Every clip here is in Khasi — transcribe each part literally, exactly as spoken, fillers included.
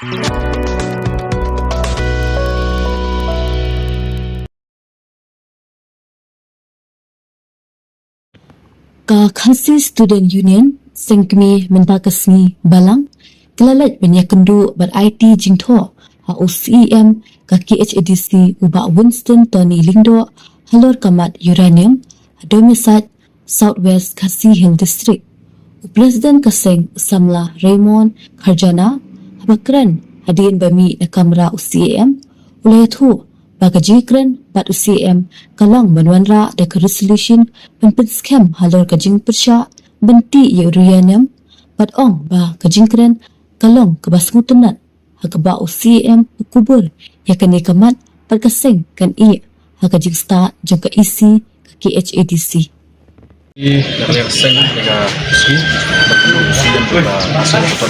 Ka Khasi Student Union, seng kmie mynta ka sngi Balang, ka la leit ban ïakynduh bad aiti jingthoh ha u C E M ka K H A D C u Bah Winston Tony Lyngdoh halor ka mat uranium ha Domisaid, South West Khasi Hills District. U President ka seng u samla Raymond Kharjana, haba kren hadien ba mih na kamra u C E M, u la ïathuh ba ka jingkren bad u C E M ka long ban wanrah da ka resolution ban pynskhem halor ka jingpyrshah ban tih ïa u uranium, bad ong ba ka jingkren ka long kaba sngewtynnat ha kaba u C E M u kubur ïa kane ka mat bad ka seng kan ïeh ha ka jingstad jong ka E C ka K H A D C. Ïa ka liang seng ïa ka C E M, ka C E M ka seng ka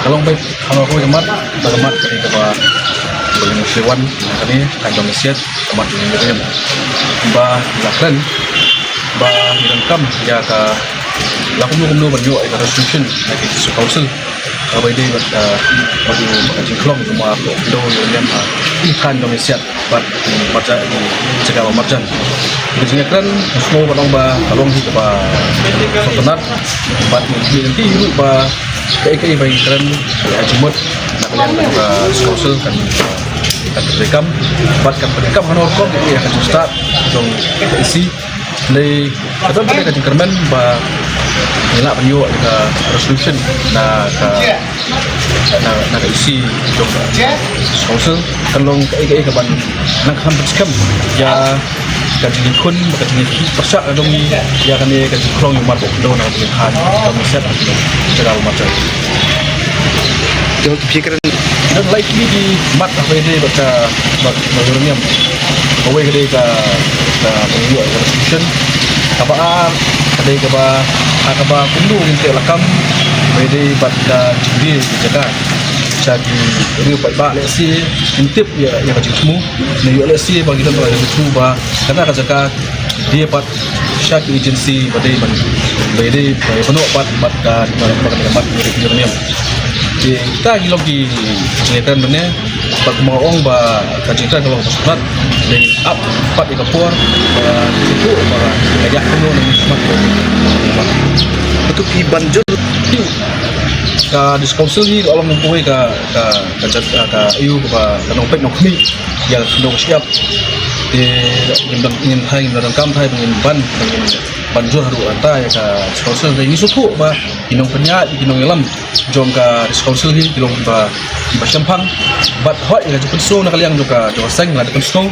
Ka long bai hano ko ka mat, ka mat ka ka ba ba ïa ka wan ka ni ka jong siat ka mat ïa ka ba la kren ba ïa ka kam ïa ka la kumno kumno ban ïoh ïa ka resolution na ka District Council. Ka bai dei bad ka bad ka jingkhlong jong ma ko do ïa ka kan jong siat bad marjan, jaka ba marjan. Ka jingkren sngewbha ba long ba ka long hi kaba sngewtynnat bad ngi ngi ruh ba kaei kaei ba ngi kren ka jingmut na ka liang ka council kan kan treikam bad kan treikam hano rukom ïa ka jingstad jong ka E C. Lei ka don ka jingkyrmen ba ngi lah ban ïoh ka resolution na ka na na ka E C jong ka council kan long kaei kaei kaban nang kham skhem ïa ka jingkhun ba ka jingkhun pyrshah ka dong ïa kane ka jingkhlong ïa mar bok do na ka jingkhan ka jingsiat ka jingkhan. Jong ki fikir don lai ki ki mat ka bai dei ba ka ba ka uranium. Kawei ka dei ka ka pengyo ka resolution. Kaba ar ka dei kaba ha kaba kumno ngin te lakam bai dei bad ka jingdie ki jaka. Sha ki riew paidbah lehse ngin tip ïa ïa ka jingthmu ne ïoh lehse ba ki don ba ka jingthmu ba kata ka jaka die pat sha ki agency ba dei ban ba dei ba pynnoh pat bad ka ba ka mat uranium. Te kita ki long ki jingkren mynne bad kumba ong ba ka jingkren ka long ba sngewtynnat. Dei ap pat ïa ka por ba ki tu ba ka ïa kumno nang smat. Itu ki ban jur ka District Council hi ka long kawei ka ka ka jat ka ka ayu ka ba ka nongpeit nongkhmih ïa ka nongshyiap. Te ngim dang ngim thai ngim dang kam thai ba ngin ban ba ngin ban jur haduh ata ïa ka District Council. Te ngi sngewthuh ba ki nongpynïaid ki nongïalam jong ka District Council hi ki long kiba kiba shemphang bad hoi ïa ka jingpynsngew na ka liang jong ka jong ka seng la da pynsngew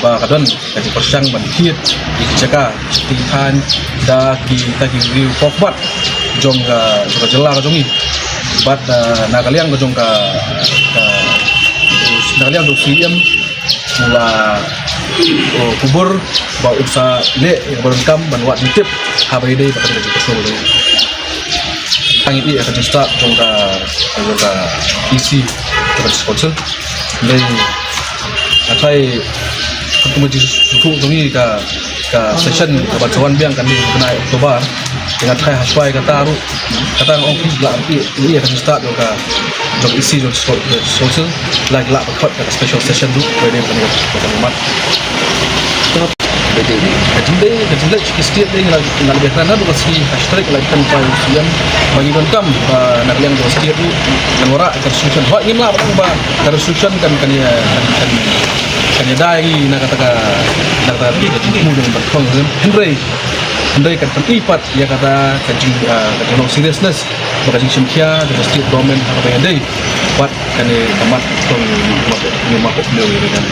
ba ka don ka jingpyrshang ban thied ïa ki jaka ki than da ki ta ki riew pok bat jong ka jong ka jylla ka jong ngi. Bad ah, na ka liang ka jong ka ka na ka liang jong C E M u la u kubur ba u sa leh ïa ka ba donkam ban wad tip ha ba ïadei ba ka jong ka song. Tang ïa ka jingstad jong ka jong ka E C jong ka council. Dei atai ka kumba ji suku jong ngi ka ka session kaba sa wan biang kan dei kane October. Nga tharai hashwa kata ruh kata nga ong phi la ïa ka jingstad jong ka jong E C jong social la la ba khot ka special session ruh ba dei kane ka mat. Ka jingdei ka jingdei ki state dei nga la biang na ruh ka si hashtag la kan pa sian ba ngi donkam ba na liang jong state ruh ngan wara ka resolution. Hoi ngim lah ba ka resolution kan kan ïa kan kan ïa dai ngi na kata ka na kata ka jingmu jong ban khong hynrei hynrei kan pyni pat ïa kata ka jing ah, ka jinglong seriousness ba ka jingshim khia ka state government ha kaba ïadei bad kane ka mat tong mat mat mat mat